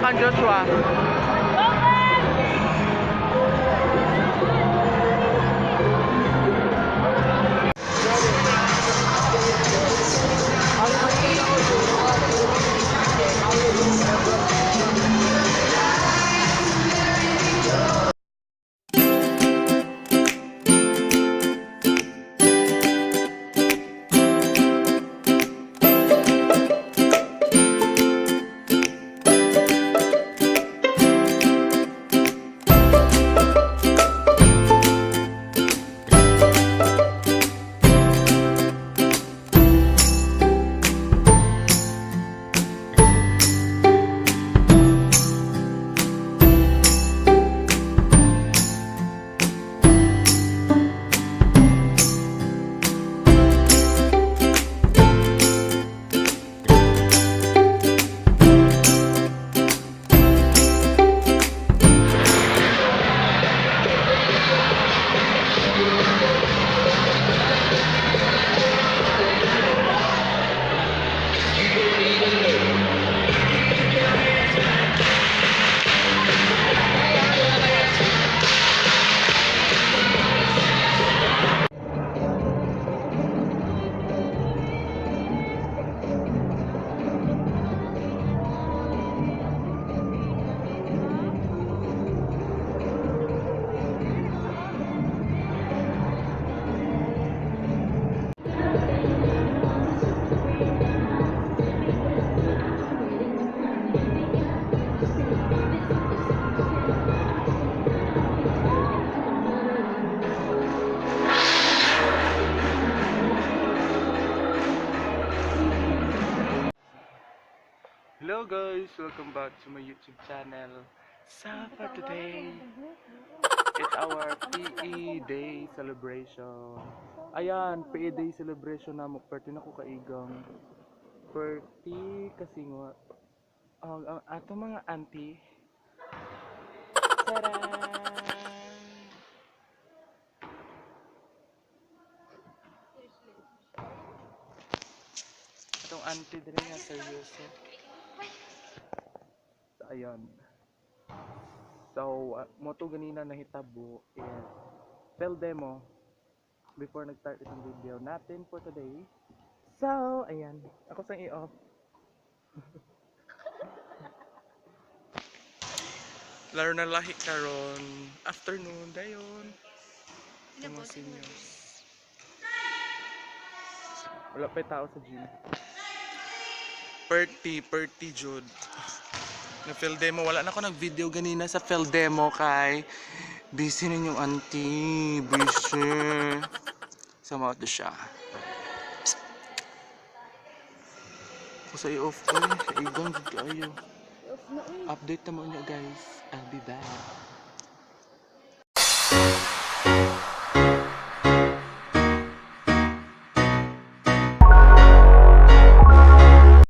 Kan Joshua. Hello guys, welcome back to my YouTube channel. So for today, it's our PE Day celebration. Ayan, PE Day celebration na mo. Perti na ko kaigang. Perti kasi nga, ang ato mga auntie. Tara! Atong auntie diri nga seryoso. So, ayun. So, mo to ganina nahitabo is tell demo before nag-start itong video natin for today. So, ayan. Ako sang i-off. Laro na lahi karon afternoon dayon. Sa mga seniors. Wala pa tao sa gym. Perti, perti jud. Na field demo wala na ako nag-video ganina sa field demo kay busy ninyong auntie, busy. Sa mga to siya. Ako sa i-off ko eh. Sa igang gid kaayo. Update na mo niya guys. I'll be back.